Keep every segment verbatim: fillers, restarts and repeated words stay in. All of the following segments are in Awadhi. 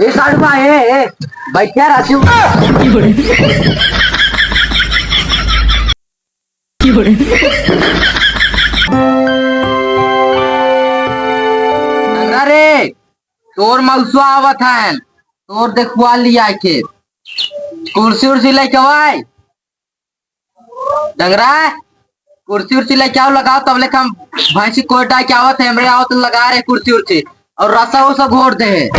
ए साढ़ू भाई, ए, ए, बैठ जा राजू। डंगरा रे, तोर मौसवा आवत है, तोर देखुआ लिया के। कुर्सी उर्सी लेके आवाई। डंगरा, कुर्सी उर्सी लेके आओ, लगाओ, तब लेके हम भैंसी कोयटा के आवत है, हमरे आओ तो लगा रहे कुर्सी उर्सी और रसा उसा घोर दे।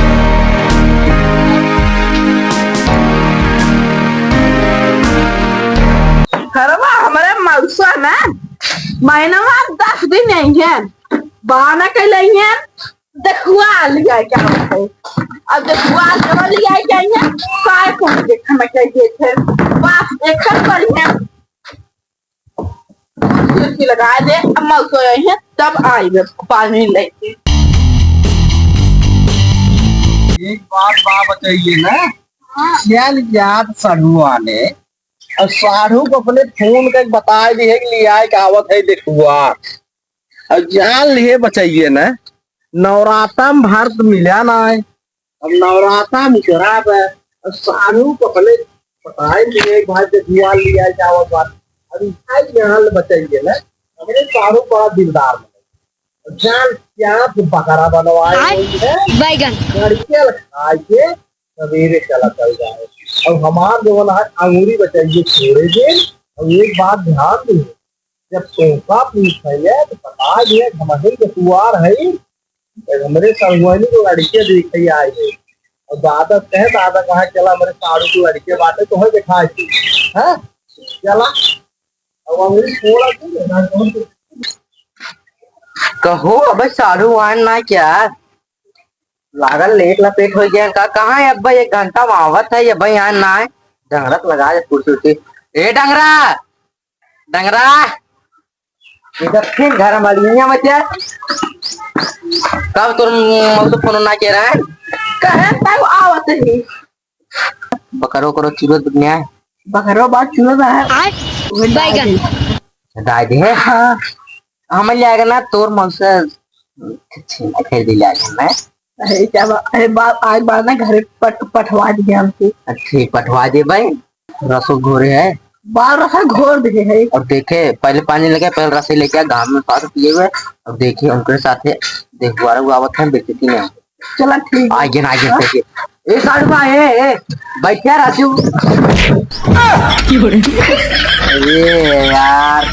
घरवा हमरे मौसा ना, महीनवा दस दिन आई हैं, बहाना कैले आई हैं, देखुआ लिया क्या है? अब देखुआ जब लिया क्या है? काय को देखा मैं क्या ये थे? बाप देखा बढ़िया। कुर्सी लगा दे, अम्मा सोए हैं, तब आई मैं पानी लेके। एक बात बा बताइए ना, हाँ। चल याद साढ़ू आने, और साढ़ू को अपने फोन करके बताए दी है कि लिया के आवत है देखुआ। अब जान लिए बचाइए ना, नवराता में भर तो मिला ना है। अब नवराता में खराब है, अब साढ़ू को अपने बताए दिए भाई, देखुआ लिया जाओ बात। अब इतना ज्ञान बचाइए ना, हमरे साढ़ू बड़ा दिलदार बने। अब जान क्या तो बकरा बनवाए आय हुई है, बैगन। लड़के खाए के सवेरे चला चल जाए। अब हमार जो वाला है, अंगूरी बचाइए छोड़े दे। अब एक बात ध्यान दे, जब तोहका पूछे तो बता दे, हम ही के तुआर है, हमरे संगवारी को लड़के देखे आए हैं। और दादा कहे, दादा कहा, "चला, हमरे साढ़ू को लड़के बाटे, तो है दिखाए थे।" हाँ? चला। अब अंगुली थोड़ा सी ना, कहो, अबे साढ़ू आन ना क्या? लागल लेट लपेट हो गया का? कहाँ है अब्बा? एक घंटा में आवत है, ये भाई आन ना है। डंगरा तो लगा दे कुर्सी उर्सी। ए डंगरा! डंगरा, इधर फिर घर में बड़ी मत जा। कब तोर मौसम फोन ना के रहा है? कहे तब आवत ही। बकरो करो चुरो दुनिया है। बकरो बात चुरो रहा है। आय, बैगन। दाई दे है। हाँ। हम ले आएगा ना तोर मौसम। अच्छी ना खेल दी ले आएगा मैं। अरे, क्या बा-, अरे, बा-, आज बाद ना घरे पट-, पठवा दिए हमके। अच्छी पठवा दे भाई। रसो घोरे है। बाल रसा घोर दे है। और देखे, पहले पानी लगे, पहले रस लेके आ, घाम में पास पिए हुए। और देखिए, उनके साथे देखवारा हुआ आवत है, बेइज्जती नहीं हो। चला, ठीक है। आगे ना, आगे, हाँ? आगे। ए, साढ़ू भाई, ए, ए, बैठ जा, राजू। अरे यार।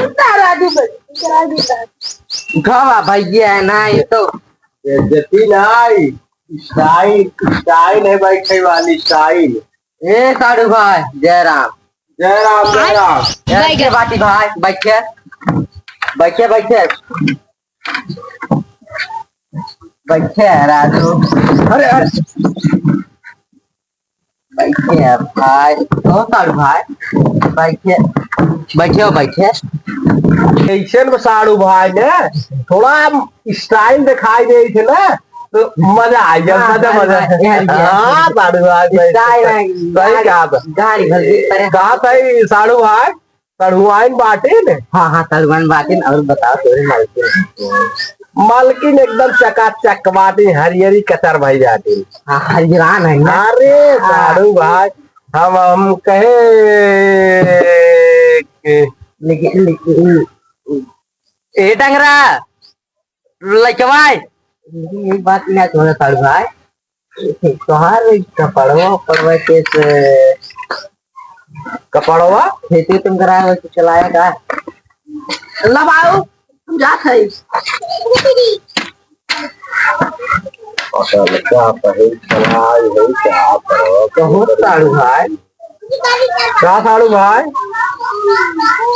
उठा, राजू भाई, उठा, राजू भाई। उठावा भैया, ना, ये तो। बेइज्जती नहीं, style, style है बैठे वाली, style। ए साढ़ू भाई, जय राम। जय राम, जय राम। ए, बैठे बाटी भाई, बैठे। बैठे, बैठे। बैठे, राजू। अरे, अरे। बैठे भाई, ओ साढ़ू भाई। बैठे, बैठे, बैठे। कैसन बा साढ़ू भाई ने? थोड़ा style दिखाई दे थे ना, तो मजा आ गया, हाँ, मजा, साढ़ू मजा। भाई, यार, यार। हाँ, साढ़ू भाई, सही, style है, सही यार, कहा था। गाड़ी भर दी, अरे। कहा था ये साढ़ू भाई, साढ़ुआइन बाटिन? हाँ, हाँ, साढ़ुआइन बाटिन, और बताओ तोरे मालकिन। मालकिन एकदम चकाचक बाटिन, हरियरी कचर भई जाटिन। हाँ, हरियरान है ना? अरे, हाँ। साढ़ू भाई, हम, हम कहे कि लेकिन, लेकिन, ए डंगरा, लइकवा, एक बात ना छोड़े साढ़ू भाई, तोहार कपड़वा, उपड़वा कैसे? कपड़वा? खेती तुम कराए हो तो चलाए का? ला बाबू, हम जात है। पता नहीं क्या पहन चलाए हो, क्या करो? बहुत साढ़ू भाई। का साढ़ू भाई?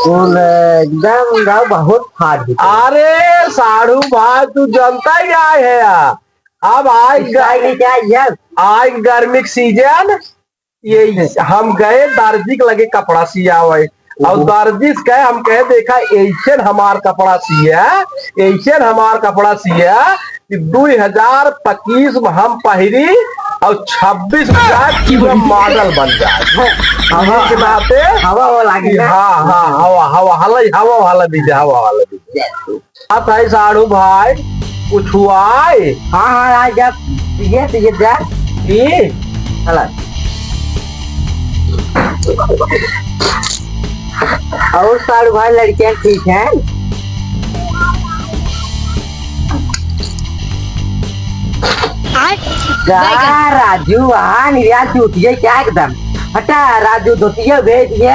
कुल एकदम गाँव बहुत फाड़ दिए। अरे साढ़ू भाई, तू जनता ही आए है यार। अब आए इस टाइम में क्या है? आए गर्मी के सीजन, ये हम गए दर्जी के लगे कपड़ा सियावे। और ओहो। दर्जी से कहे, हम कहे, "देखा, ऐसन हमार कपड़ा सिया, ऐसन हमार कपड़ा सिया कि दुई हजार पच्चीस में हम पहिरी और छब्बीस में जाए पूरा मॉडल बन जाए।" हवा, हवा, के नाते हवा, हवा लागे ना। हाँ, हाँ, हवा, हवा, हवा, हवा वाला बीज, हवा वाला बीज। आप है साढ़ू भाई, कुछ हुआ है? हाँ, हाँ, आज जब ठीक है, ठीक है, जा। ठीक। चला। और साढ़ू भाई, लड़कियां ठीक हैं? आय, जा, बैगन। राजू, आ, निर्यात चूतिया क्या एकदम। हटा, राजू, धोतिया भेज दिए।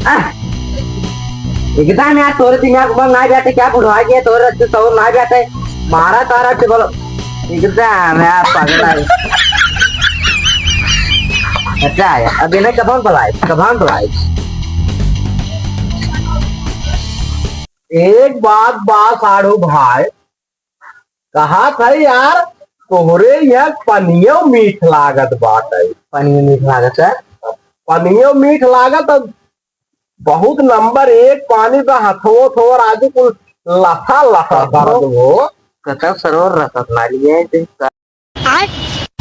आ, एकदम यार, तोरे दिमाग में ना बैठे क्या, बुढ़वा गया, तोरे रस्ते सौर ना बैठे। मारा तारा से बोलो, एकदम यार, पगला है। अच्छा यार, अब इन्हें कब हम बुलाए, कब हम बुलाए? एक बात बा साढ़ू भाई, कहा था यार, तोहरे यहाँ पनियो मीठ लागत बाटे। पनियो मीठ लागत है? पनियो मीठ लागत, अब बहुत नंबर एक पानी बा, हथवो थोर आज कुल लसा लसा दर्द हो। कतब सरोवर रसत ना लिए थे। आय,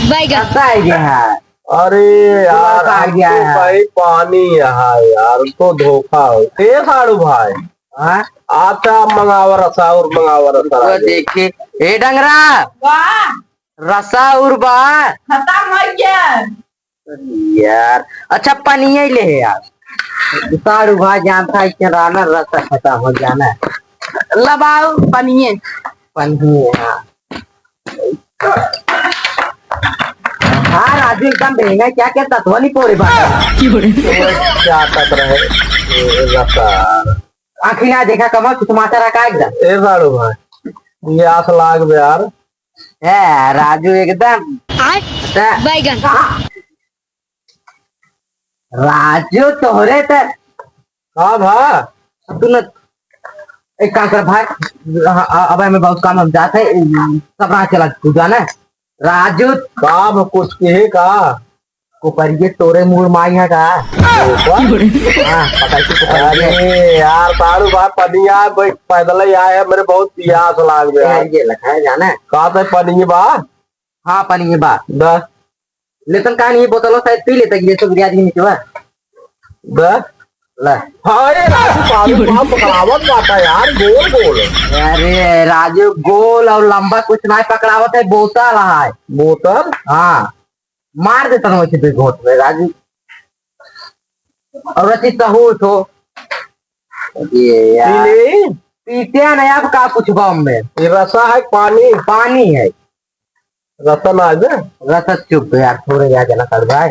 बैगन। कैसा है ये है? अरे यार, पूरा खा हम गया तो है। भाई पानी यहाँ यार, तो धोखा हो। ए साढ़ू भाई। हाँ? अच्छा, मंगावा रसा और मंगावा रसा तो राजे। देखी, ए डंगरा, वाह। रसा और बा। खत्म हो गया। अरे यार, अच्छा पनिये ले यार। साढ़ू भाई जानता है कि राना रसा खत्म हो जाना। लबाओ पनिये। पनिये, हाँ। हाँ, राजू एकदम बेंगा, क्या क्या तत्व नहीं पोरे बात। क्या तक रहे, ए, रसा। आँखी ना देखा कमल, तू तमाचा रखा एकदम। ए साढ़ू भाई, ये आस लाग बे यार। ए, राजू एकदम। आय, त-, बैगन। राजू तोहरे त का भा? तू न, एक काम कर भाई, हाँ, आ, अब हमें बहुत काम, हम जाते हैं, सब राह चला तू जाना। राजू। का भा कुछ कहे का? कोपरिये तोरे मुड़ माई है का? कोपर? हाँ, पता है कि कोपरिये। अरे यार, साढ़ू भाई पनिया, भाई पैदल ही आए हैं, मेरे बहुत प्यास लाग गया। ये लखा है जाना। का तो पनिया बा? हाँ, पनिया बा। बस। लेतन का नहीं, बोतलो शायद पी लेता कि ये सब रियाज ही निचवा। बे? ले। हाँ, ये राजू पानी पाम पकड़ावत बाटा यार, गोल गोल। अरे राजू, गोल और लंबा कुछ ना पकड़ावत है, बोतल है। बोतल? हाँ, मार देता ना वैसे दो घोट में राजू। और ऐसी सहूस हो। ये यार। पी ले। पीते हैं ना, अब का पूछबा हमें? ये रसा है, पानी? पानी है। रतन आ जा। रतन चुप यार, थोड़े जा जना कर भाई।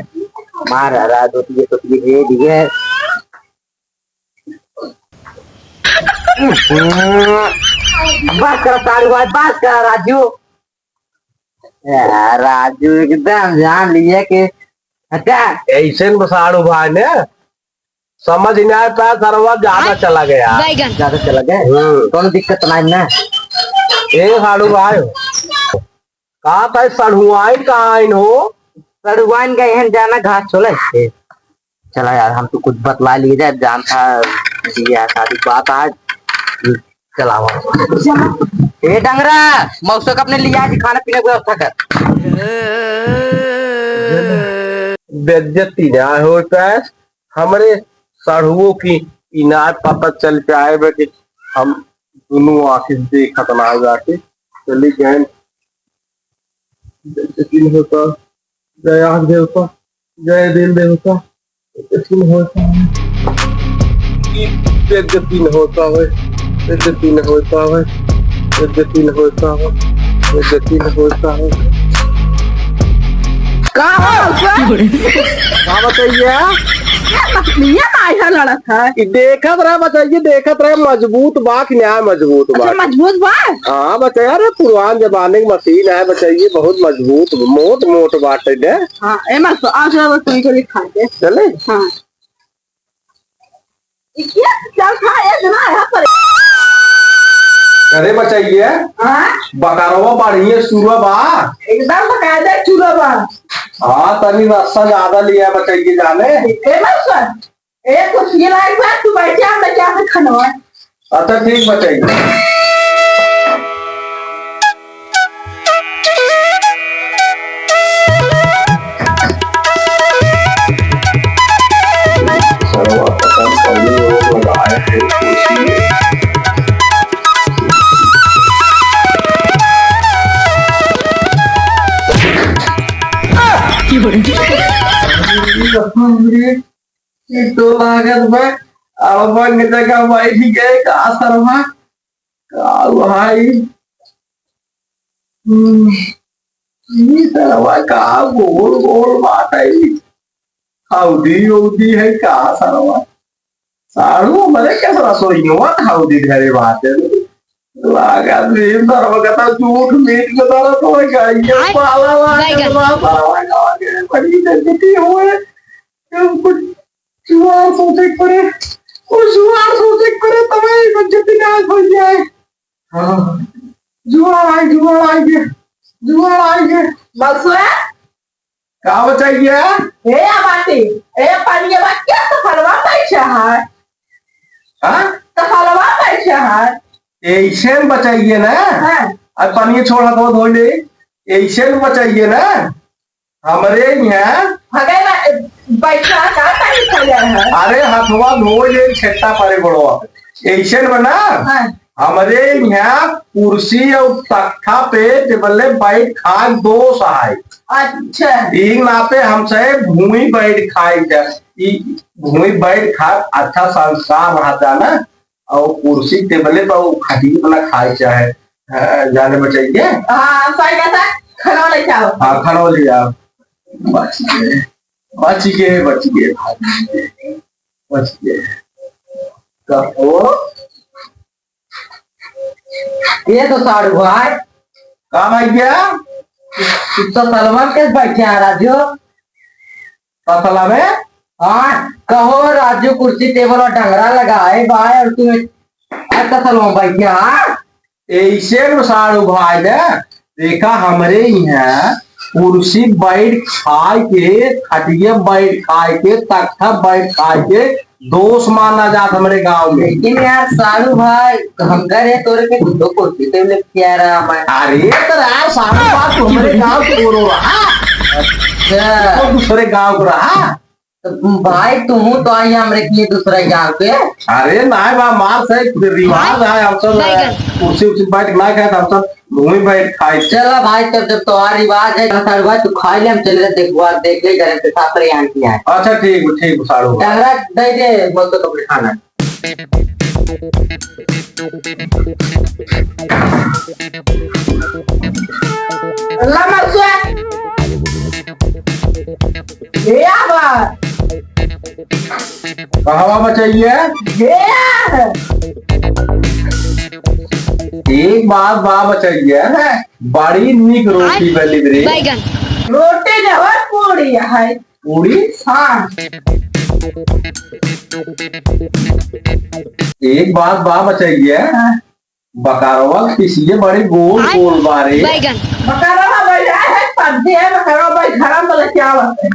मार रहा दो तीन, दो तीन दे दिए। बस कर साढ़ू भाई, बस कर राजू। यार राजू एकदम जान लिए कि हटा। ऐसे न साढ़ू भाई ने समझ नहीं आता, सरवा ज्यादा चला गया। बैगन। ज्यादा चला गया? हम्म। कौनो दिक्कत नहीं ना? ए साढ़ू भाई, का ताई सढ़ुआइन का आइन हो? सढ़ुआइन का एहन जाना घास छोले। ए, चला यार, हम तो कुछ बतला लिए जाए, जान था, बियाह शादी बात आज, चलावा। ए डंगरा, मौसक अपने लिया जी, खाना पीने की व्यवस्था कर। बेइज्जती ना होता है, हमरे सढ़ुओ की इनार पता चल के आए बे कि हम दुनों आँखी से देखत ना जाके चली गए। जय दिन होता, जय आग देवता, जय दिल देवता, जय दिन होता है। जय दिन होता है, जय दिन होता है, जय दिन होता है, जय दिन होता है। का हो, का? का बताइए? ये मछलियाँ काहे लड़त है? ई देखत रहे बचइये, देखत रहे, मजबूत बा कि ना मजबूत बा? अच्छा, मजबूत बा? हाँ बचइया, अरे पुरान जमाने की मशीन है बचइये, बहुत मजबूत, मोट मोट बाटे ने। हाँ, ए मस्त, आज अब तुम चली खा के। चले? हाँ। इक्कीस चल खा, एक ना यहाँ पर। अरे बचइये, हाँ? बकरवा बढ़िया सुरवा बा। एकदम बकायदा चूल्हा बा। हाँ, तनी रस्सा ज्यादा लिया बचइये जाने। ए मस्त, ए, कुछ ये लाइक बा, तू बैठे, हम लेके आते खनवा। अच्छा, ठीक बा, ठीक। सरवा पता पल्लू लोग लगाए थे कुर्सी में। ई तो लागत बा, अड़बंग जगह बैठ गए का सरवा, का भाई। हम्म, ई सरवा का गोल गोल बात है, हौदी उदी है का सरवा? साढ़ू, मरे कैसे रसोइया खाऊ दी घरे बाटे। लागत भी सरवा का तो झूठ मीठ में दर्द हो गई। ये आय, पाला लागत बैगन। बा, सरवा का के बड़ी बेइज्जती हुए। हम कुछ जुआर सोचे के पड़े, कुछ जुआर सोचे के पड़े, तबे बेइज्जती ना हो जाए। हाँ, जुआर आए, जुआर आए, जुआर आए। बसुआ? का बचैया? ए बाटी, ए पनिया बा, के तसलवा बैठा है? हाँ? तसलवा बैठा है? ऐसे में बचैया ना? हाँ। अब पनिया छोड़, हाथ धो ले। ऐसे में बचैया ना? हमरे यहाँ भगे बा-, बैठा का पानी खा जाए है? अरे, हथवा धो ले, छेट्टा परे बड़वा। ऐसे में ना? हाँ। हमरे यहाँ कुर्सी और तख्ता पे टेबल ले बैठ खाए दोष आए। अच्छा। ई नाते हमसे भूमि बैठ खाए के, ई भूमि बैठ खाए अच्छा संस्कार रहता ना, और कुर्सी टेबले पर वो खटिए वाला खाए चाहे, हाँ, जाने बचाइए। हाँ, सही कहता, खाना लेके आओ। हाँ, खाना ले आओ। बच गए, बच गए, बच गए, बच गए। कहो। ये तो साढ़ू भाई। का भैया? तू तो तलवा के बैठे हैं राजू। तसला में? हाँ, कहो राजू कुर्सी टेबल और डंगरा लगाए बाय और तू आज तसलवा में बैठे, हाँ? ऐसे में साढ़ू भाई ने देखा हमरे यहाँ कुर्सी बैठ खाए के, खटिया बैठ खाए के, तख्ता बैठ खाए के, दोष माना जात हमरे गाँव में। लेकिन यार साढ़ू भाई, हम करे तोरे के दो कुर्सी टेबल किया रहा मैं। अरे तो यार साढ़ू भाई, तू हमरे गाँव के बोलो रहा। अच्छा। तो दूसरे गाँव को रहा। तो भाई, तुम तो आई हमरे के लिए दूसरे गाँव के। अरे नाय बा, मार से रिवाज है, हम सब बैगन। कुर्सी उर्सी बैठ ना खाए, हम सब भूमि बैठ खाए। चला भाई, तब जब तोहार रिवाज है, साढ़ू भाई, तू खा ले, हम चले जाते, एक बार देख ले, घर के साथ रे यहाँ की है। अच्छा, ठीक, ठीक, साढ़ू भाई। डंगरा दे दे, बोल तो कपड़े खाना। अल्लाह मरसुआ। ए आवा। कहवा बचैया? ए आ। एक बात बा बचैया, बड़ी नीक रोटी बेली रे। बैगन। रोटी न हो, पूरी है। पूरी? हाँ। एक बात बा बचैया, हाँ। बकरवा के पीछे बड़ी गोल आय, गोल बारे। बैगन। बकरवा बैठा है, पद्दे है, बकरवा बैठ घरा में लेके आवत है।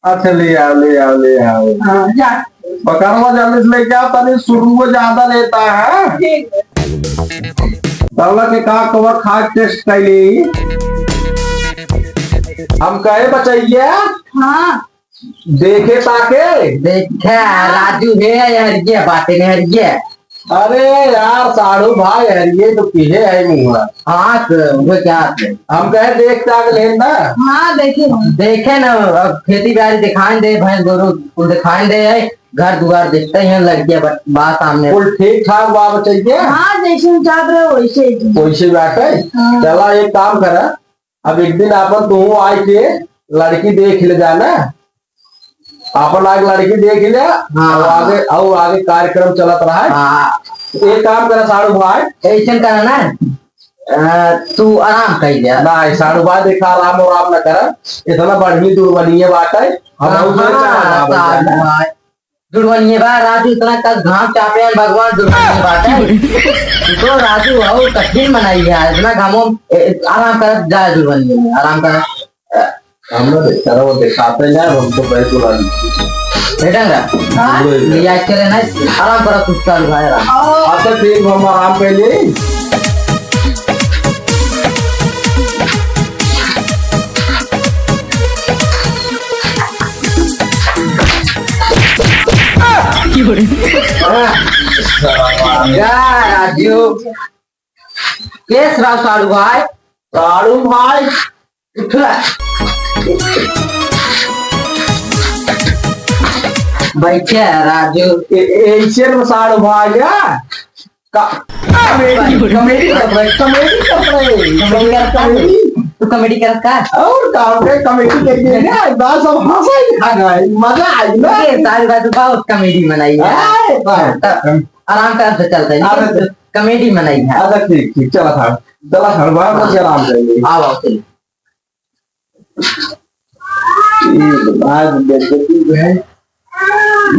अच्छा, ले आओ, ले आओ, ले आओ। हाँ, जा। बकरवा जल्दी से लेके आओ, तनी सुरुओ ज्यादा लेता है। ठीक है। तौला के का कवर खा के टेस्ट कैली? हम कहे बचैया? हाँ। देखे ताके? देखे, राजू है, हरिये, बातें नहीं हरिये। अरे यार, साढ़ू भाई, हरिये तो पीले है मुँह। हाँ, तो वो क्या है? हम कहे देख ताक लेन ना। हाँ, देखे। देखे ना, अब खेती बाड़ी दिखाई दे, भैंस गोरू कुल दिखाई दे, है, घर दुआर दिखते हैं, लड़कियाँ बा-, बा सामने। कुल ठीक ठाक बा बचैया? हाँ, जैसे हम चाहत रहे, वैसे ही। वैसे बात है? हाँ। चला, एक काम करा, अब एक दिन आपन तू आए के लड़की देख ले जाना, आपन आके लड़की देख ले, हाँ। और आगे, और आगे कार्यक्रम चलत रहा है। हाँ। एक काम करा साढ़ू भाई, ऐसन करा ना, अ, तू आराम कर ले। ना, साढ़ू भाई देखा, आराम और आराम ना करा, इतना बढ़िया दुल्हनिया बात है, हम हाँ, और से हाँ, आराम हो जाए। साढ़ू भाई। जुड़वनिए बा राजू, इतना कस घाम चापे हैं भगवान, जुड़वनिए बात है। तू तो राजू हो, कठिन बनाई है, इतना घामो, ए, आराम कर, जा जुड़वनिए में, आराम कर। हम ना बेचारा वो दिखाते ना, हम तो बैठ बुला ली। बेटा ना, हाँ? ले आके लेना, आराम करो, सुस्ता भाई, आराम। अच्छा, ठीक, हम आराम कर लिए। का राजू? केस राव साढ़ू भाई? साढ़ू भाई? उठला। बैठे है राजू। ए, ए, ऐसे में साढ़ भाग गया। का-, कॉमेडी, कॉमेडी कर रहे, कॉमेडी कर रहे। कॉमेडी करत का? कॉमेडी। तू कॉमेडी करत का? और का, हम कहे कॉमेडी कर दिए ना, बस हम हंसा ही खा गए, मजा आई ना। ये साढ़ भाई तो बहुत कॉमेडी बनाई है। आए, बात। तो आराम से चलते हैं। आराम से। कॉमेडी बनाई है। अच्छा, ठीक, ठीक, चला था, चला था, बाहर से आराम से। आओ, आओ, चलिए। ये आज बेइज्जती जो है,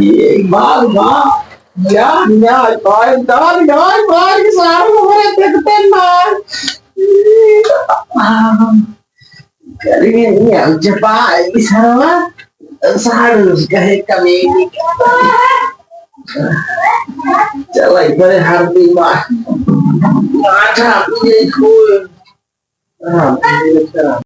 ये बार, बार, यार, यार, भाई, यार, यार, भाई, सारे लोग देखते हैं ना। ये, आ, करेंगे नहीं, हम चपा, ये सारा, सारे उसका है कॉमेडी। चल, एक बार हर दिन मार, मार, ये खोल। हाँ, ये